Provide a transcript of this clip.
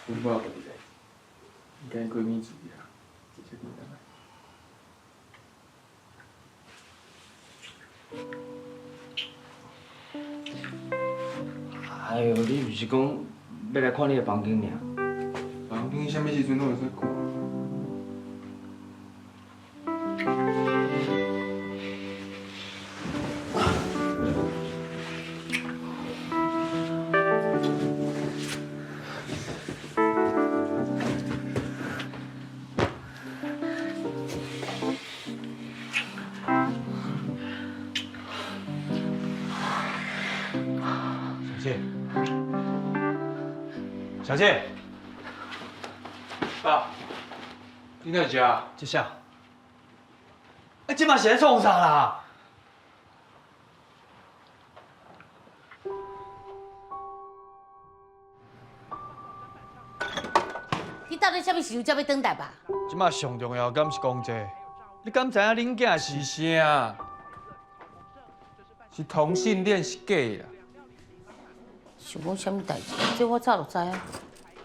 阮某家己代志，應該過敏注意啊，直接緊來。哎喲，你毋是講欲來看你的房間爾？房間啥物時陣攏會使看。小姐，小姐，爸，你哪會遮？這啥？啊，這嘛是咧創啥啦？你到底啥物時陣才欲轉台北？這馬上重要，敢是講這個？你敢知影恁囝是是啥？是同性戀是假啦。想講啥物代誌？這我早就知影。